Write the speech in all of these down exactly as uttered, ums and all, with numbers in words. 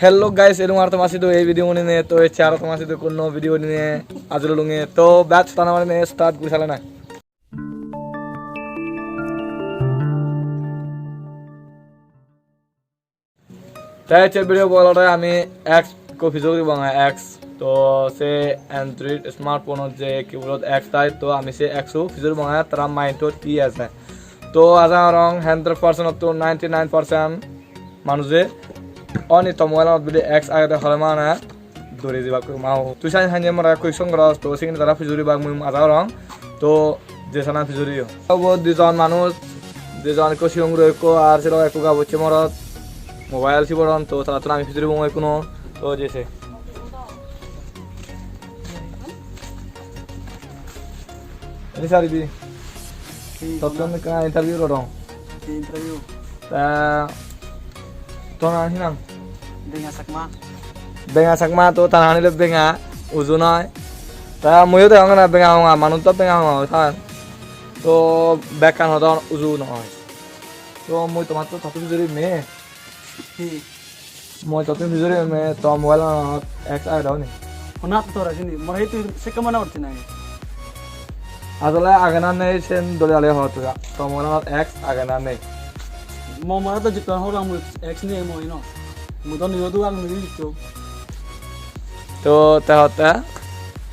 Hello guys, elung ar toma sidu ei video unine, to ecche aro toma sidu kunno video unine ajur olunge. To bej tana marine start guri salana. Te ecche video bo olode ami X ekko pijor guribong, X. To se Android smartphone-ot je keyboard-ot X thai, to ami se X-o pijor guribong, tara mind-ot hi age. To aja gorong hundred percent-ottun ninety-nine percent manuje oni to mobile-anot bile X agede hole mane duri jebak ma. Tui sani sani more question goros, to sigini tara pijuri bak mui aja gorong. To je sana pijuri yo. Obo dijon manuj, dijon, ekko sigon guro ekko ar sero ekko gabucche morot mobile siboron, to tarattun ami pijuri bong ekkuno. To jese. Ini sari di. Hi, tottun ekka interview gorong. Hi interview? Ta to nang hi nang? Benga Chakma. Benga Chakma, to ta nang hile Benga, uju noi. Ta muiyo degong na Benga honga, manuj to Benga honga oi tan. To bekkan hodon uju noi. To mui tomattun tattun pijuri me. Hi? Mui tottun pijuri me, to mobile-anot X age do ni? Honat tor sini, mor he tui sekke mane gorti nai. Asole age na nei sen dole dale ho tui. To mobile-anot X age na nei? Mo mane to jikka holang mui X nei mo ino. Mui do niyo dugang ni jikko. To te hotte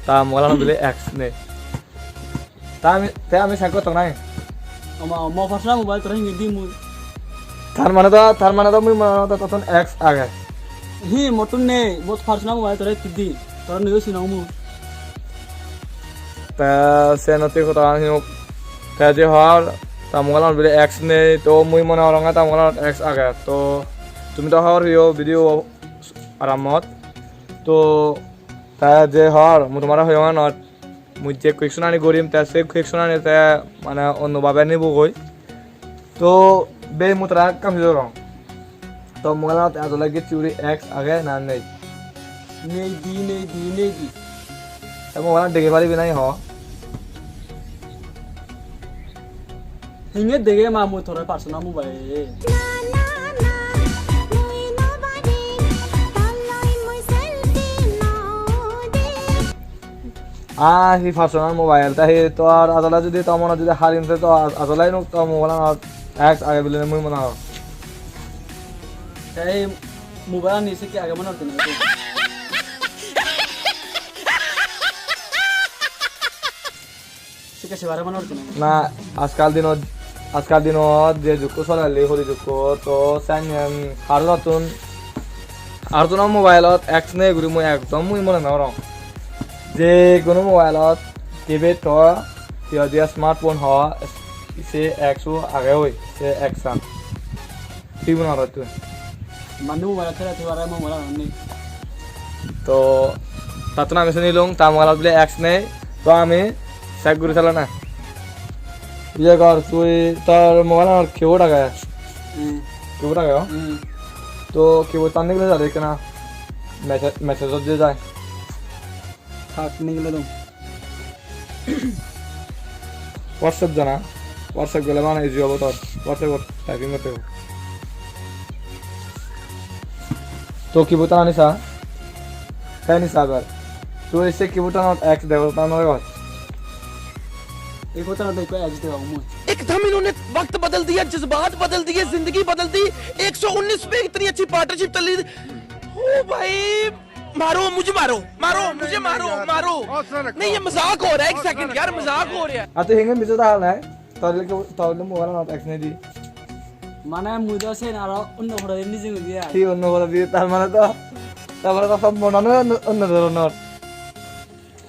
ta mobile-anot bile X nei. Ta ami, te ami check gotton nai. Ama, mo personal mobile tore hingi di mui. Tar mane do, tar mane do mui mane do tottun X age. Hi, mottun nei, mo personal mobile tore hitti di. Tore niyo sinong mui. Te se noti hoda hinuk. Te je hor, ta mobile-anot bile X nei, to mui mone gorong ta mobile-anot X age. To tumi do hor hiyo video arammot. To te je hor, mui tomare hoyong not. Mui je question ani gorim, te se question ani te mane onno bhabe nibogoi. To be mui tara ekkan pijor gorong. To mobile-anot ajole gecche guri X age na nei? Nei di, nei di, nei di. Te mobile-an dege paribi nahi ho? Hinge dege ma mui tore personal mobile. Ah, hi personal mobile, ta hi tor ajole judi to mone judi harim se to a-, ajole nuk to mobile-anot X age bile mui mone hor. Te ei mobile-ani sekke age mone hotte na? Sekke sebare mone hotte na? Na, ajkal dinot, ajkal dinot je jukko solelli hori jukko, to sen harottun, harottun mobile-ot X nei guri mui ekdom mui mone nw gorong. Je hono mobile-ot keypad ho, hi hoide smartphone ho, se X-o age oi, se X-an. Tui mone gorot tui? Mane mobile thele thei pare, mobile ani. To tattun ami suni lung, ta mobile bile X nei. To ami check guri sala na. Iye gor, tui tor mobile-anot keyboard age? Hmm. Keyboard age, o? Hmm. To keyboard-tan nigile jare ekkena message, message-ot je jai. Thak, nigile dong. WhatsApp jana. WhatsApp gele mane easy obo tor. WhatsApp-ot typing gotte obo. To keyboard-tan ani sa. Te ani sa ebar. To ese keyboard-tanot X degor na no degor? Ei keyboard-tanot ekko X degong mui. एकदम इन्होंने वक्त बदल दिया, जज्बात बदल दिए, जिंदगी बदल दी। एक सौ उन्नीस पे इतनी अच्छी पार्टनरशिप चल रही थी। ओ भाई, मारो, मुझे मारो, मारो, नहीं, मुझे नहीं, मारो, यार, मारो। हौसला रखो। नहीं, ये मजाक हो रहा है, एक सेकंड यार, मजाक हो रहा है। Aa, tui hinge mijo da hole? Tor le, tor le mobile-anot X nei di. Mane mui do sen aro onno horo nijingo di ar. Hi onno horo di? Tar mane do, tar mane do sob monano onno, onno dhoronor.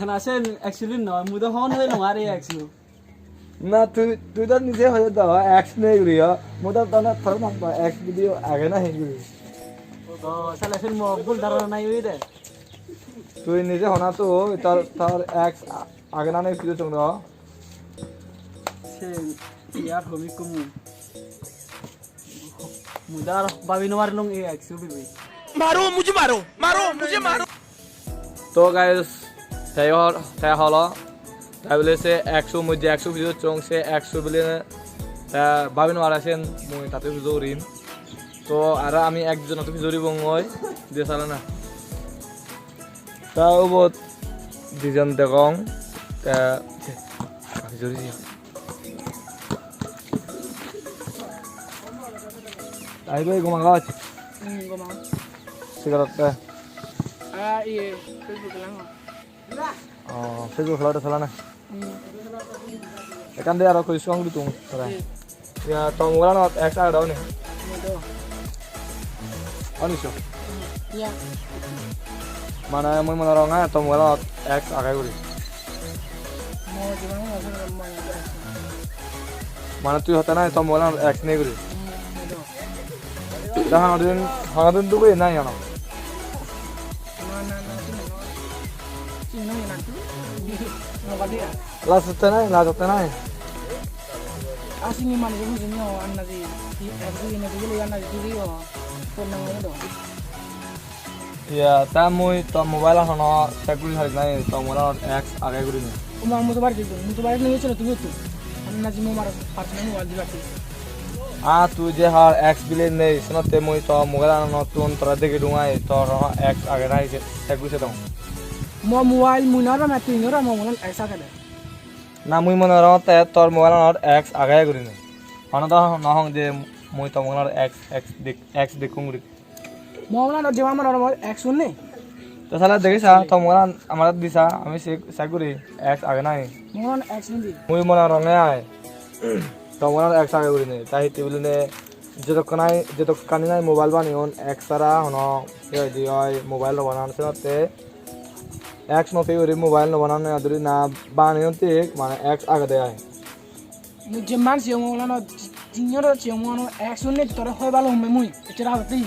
Hana sen actually noi, mui do hon hoi nw pari actually. Na, tui, tui do nije hoye do, X nei guri o. Mui do tane tor mane X video age na hi guri. O, sale sen mo bhul dharona nai oi de. Tui nije hona to, tor, tor X a-, age na nei pijor song do. Sen, yar hobi kumu. Mui do ar babi nw parilung ei X-o bibe. मारो, मुझे मारो, मारो, मुझे मारो। To guys, te hol-, te holo, te bile se X-o, mui je X-o pijor song, se X-o bile te babi nw pare sen mui tattun pijor gurim. To aro ami ek dijon oto pijori bongoi, diye sala na. Ta ubot dijon degong, ta pijori diye. Ai bai goma gaj. Hmm, goma. Sigaret te. Ah, iye, Facebook lang. Oh, Facebook lode sala na. Hmm. Ekkan de aro koi song ditung tara. Hmm. Ya, to mobile anot X age do ni? Age do. Oni so? Ya. Mane mui mone rong, eh, to mobile anot X age guri. Mo jiban mo jiban mo jiban. Mane tui hote nai to mobile anot X nei guri. Hmm, age do. Ta hangadin, hangadin dugu nai ano. Na, na, na, sini no. Sini no, na tu. No, ba dia. Last te nai, last te nai. Asini mani jomu jomu o anna di. Di, di, di, di, di, anna di, di, o. Phone number do. Iya, ta mui to mobile hono check guri parik nai, to mobile X age guri ni. Uma, mui to bari di, mui to bari ni chelo tumi tu. Anna di mo mar personal mobile di baki. Ah, tui je har X bile nei, senotte mui to mobile anottun tore degei dung ai, tor X age nahi se, se guri sedong. Mo mobile mui no rame, tui no rame, mo mobile X age de. Na, mui mone gorongotte tor mobile anot X age gurinei. Hono do no hong je mui to mobile anot X, X dek-, X dekkong guri. Mo mobile anot jema mone gorongor X un nei. To sale degi sa, to mobile an amare di sa, ami check, check guri, X age nahi. Mo mobile anot X nei di. Mui mone goronge ai. To mobile anot X age gurinei. Ta hitte bilinei jedokkani, jedokkani nahi mobile baneyon X sara hono, he hoide oi, mobile no banan senotte X no pay guri mobile no banan aduri na baneyon thik, mane X agede ai. Mui jemman siyong mobile ano, jinyor siyong mobile ano X un nei tore hoi balo homme mui, echera hotte.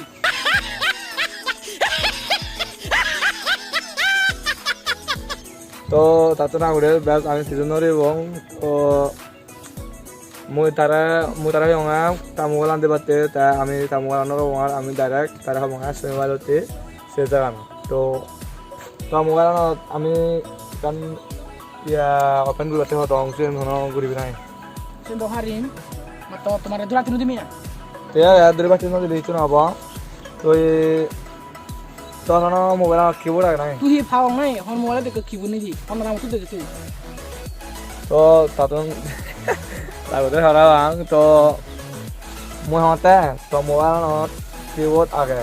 To tattun agure bes ami sijon no ribong, to mui tare, mui tare hiyonge ta mobile an dibatte, te ami ta mobile an no robong ar ami direct tare hobonge se mobile otte se jagan. To ta mobile anot ami ekkan iya open guribatte hodong, siyen hono guribe nahi? Siyen do parim, matto tomare dura tino dimi na. Te ya, ya, dura tino dile hissu no obo. Tui Tor hono mobile-anot keyboard age nahi? Tui hi pagong nahi? Hon mobile-ot ekko keyboard nei di? Hon rang tui degi tui? To tattun tagode parapang, to mui hongotte to mobile-anot keyboard age.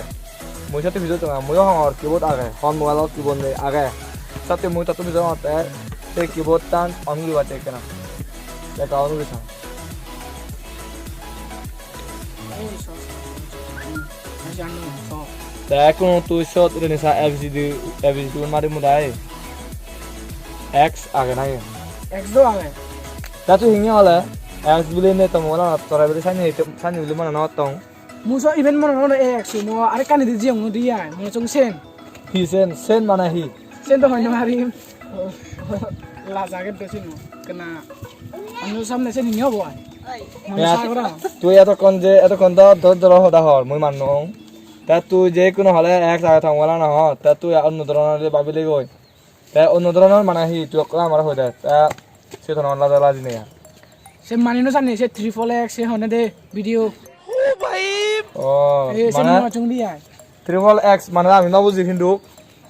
Mui siyot pijedi tonge, muiyo hongor keyboard age. Hon mobile-ot keyboard nei, age. Siyot mui tattun pijedi hongotte se keyboard-tan on guribatte ekkena. Ekka on guri sang. Te ekkunu tui siyot reni sa A B C D, A B C D mari mudai. X age nahi? X do age. Ta tui hingi hole X bili ne to mona tore bili sani, sani bili mona no tong. Muso iben mona no X mo arekkani di jiyong di ai. Mo song sen. Hi sen? Sen mane hi? Sen do hoi no parim. Laj agede siyeno. Kena. Ami samne sen ni obo ai. Mane ya, sa gora. Tui etokkon je, etokkon do dor dor hoda hor, mui mannong. Te tui je ekkuno hole X age tong wala no ho. Te tui onno dhoronor je babile goi. Te onno dhoronor mane hi tui okko amare hoi de. Te se tono laj laj nei ar. Se mani no sani se triple X se honne de video. Oh, bhai. Oh, e, se mane mui achung di ai. Triple X mane ami no buji hintu.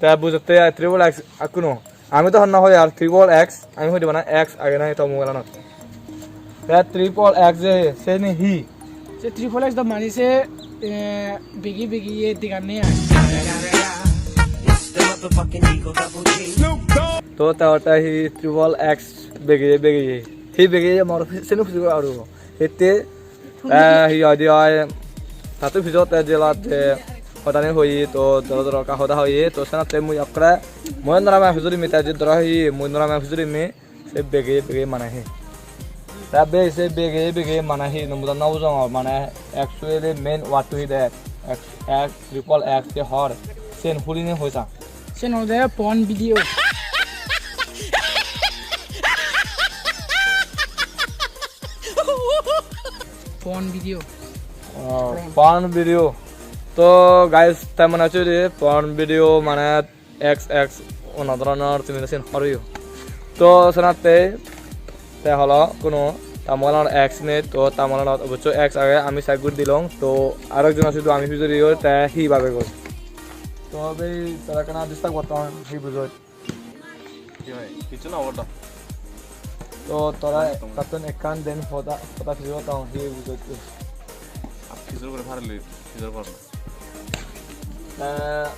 Te bujotte ai triple X ekkuno. Ami to honna hoi ar triple X, ami hoi di bana X age nahi to mobile anot. Te triple X je, se ni hi? Se triple X do mani se, eh, begi begi ye digan ne ai. To te ote hi triple X begi begi ye. Hi begi ye mor senu pujor aru. Hitte, eh, hi hoide oi, tattun pijot te jelat je hodani hoye, to doro doro ekka hoda hoye, to senotte mui ekkore, mui norame pijurimi te je doro hoye, mui norame pijurimi, se bege bege mane hi. Ta be se bege bege mane hi, no bujan no bujongor, mane actually main word to hi de, X, X, triple X je hor, sen huline hoi sang. Sen olode porn video. Porn video. Oh, porn. Porn video. To guys, te mone hocche je porn video mane X X onno dhoronor tumi sen hor oyo. To senatte te holo kuno Ta mobile-anot X nei, to ta mobile-anot obossoi X age, ami check guri dilong. To aro ekjon ase, to ami pijedi oi, te hi babe goi. To bei tara ekkana disturb gotton, hi bujot? Hi oi? Kichu na obo do. To tara ekkattun ekkan den hoda, hoda pijedi gotton, hi bujot? Ap kichu guri parli, kichu gor. Eh,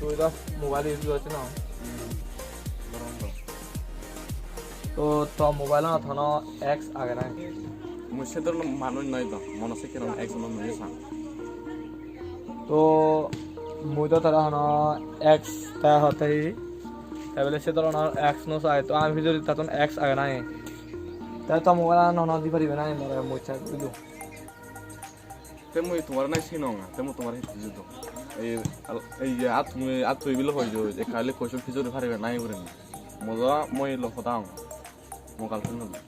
tui do mobile use gocchos na? Hmm, gorong do. To, to mobile-anot hono X age na? Mui se dhoronor manuj noi do, mono sekke X-uno mui sang. To, mui do tara hono X ta hotte hi? Te bole se dhoronor X no sai, to ami pijedi tattun X age na? Te to mobile-an hono di paribe na more, mui check guri dong. Te mui tomare nahi sinong, te mui tomare hittedi judong. Ei, al-, ei je at mui at tui bile hoi jo, ekka hali question pijedi paribe nahi gurinei. Mojo mui lo hoda hong. Mo girlfriend loi.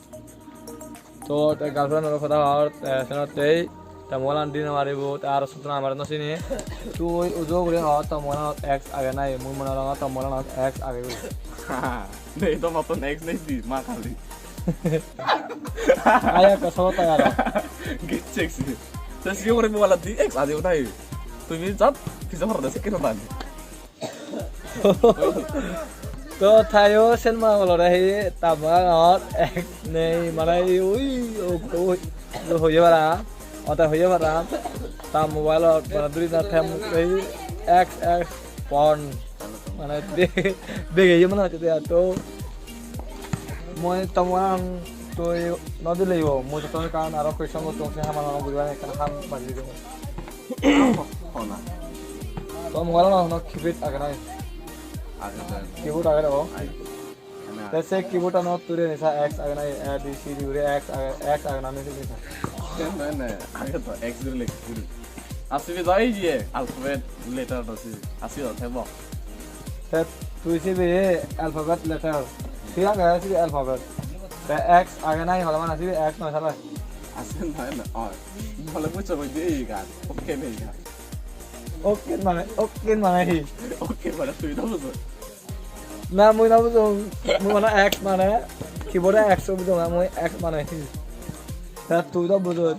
To te girlfriend loi hoda hor, te senottei te mobile-an di no paribo, te aro sotton amare no sini. Tui ujo guri hor, to mobile-anot X age nahi? Mui mone gorong to mobile-anot X age guri. Nei, to mottun X nei di, ma kali. Aya ekko sobo tai aro. Gecchek si. Te siyo guri mobile di X adi utai. Tumi jat pisa horode sekke no tani. To tayo sen ma olode hi ta mobile-ot X nei, mane hi ui, o, o, o, hoye para. Ota hoye para. Ta mobile-ot mane duri na them ei X X porn. Mane de-, degeye mone hocche de to. Mui to mobile-an tui no dileyo, mui to ekkan aro question gotton, se haman aro guribar ekkan ham baji dong. Hona. To mobile-anot hono keypad age nahi? Age de. Keyboard age de o? Age. Te se keyboard-anot tui reni sa X age nahi? A, B, C, D guri X age, X age nahi se sa? Nei, nei, age to X guri lekhi guri. Ar sibe do ei je alphabet letter do sibe. Ar sibe do thebo. Te tui sibe alphabet letter. Thik age sibe alphabet. Te X age nahi hole mane sibe X noi sale. Ase noi noi. Oi. Bole bujo goi de ei gan. Okke nei gan. Okke mane, okke mane hi? Okke mane tui do bujo. Na, mui no bujong. Mui mane X mane keyboard-e X o bujong, mui X mane hi. Ta tui do bujot.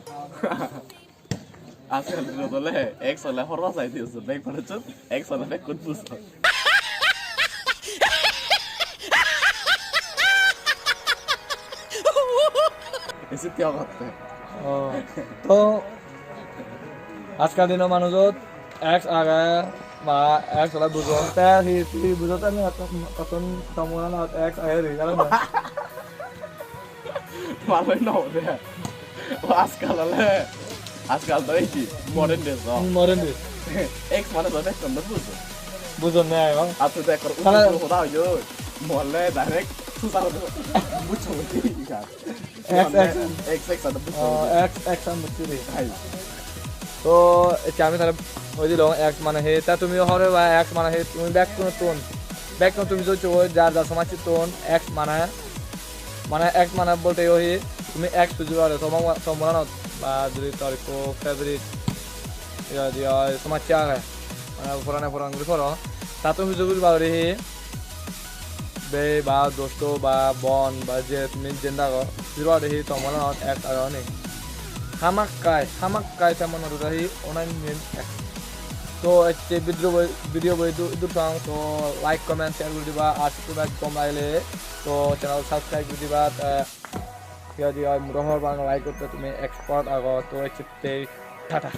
Asol bujot ole X ole horwa sai diyo, bek mane chut X ole bek kut bujo. Isi tiyo gotte. Oh, to ajkal dino manujot X age, ba X ole bujon. Te hi, hi bujotte ami kattun, kattun to mobile-anot X age ri, jano na? Mane no de. O ajkal ole, ajkal to ei modern de so. Hmm, modern de. X mane to bekkun do bujo. Bujon ne ayo. Ar to de ekkor tale uju hoda hoyo. Mole direct susa hoda. Bujo. X, X. X, X, ada betul. Oh, X, X an betul deh. Hai. To, ecche ami tare oi dilong X mane hi, ta tumi hore ba X mane hi, tumi bekkunottun, bekkun tumi soccho oi, jar jar somajjettun X mane, mane X mane bolte yo hi, tumi X huji paro, to mo-, to moranot, ba jodi tor ekko favorite, iya, iya, somajje age, mane purane puran guri poro, ta tumi huji guri paro hi, Bhei ba dosto ba bon ba je tumi jenda go, siro ade hi to monot X age oni? Hamakkai, hamakkai te monot ode hi onanyen X. To ecche video bo, video bo idu, idu tang, to like, comment, share guri diba, ar subscribe gom lagile to channel subscribe guri diba, te hi hoide oi muro hobor pang like gotte tumi expert ago, to ecche tei tata.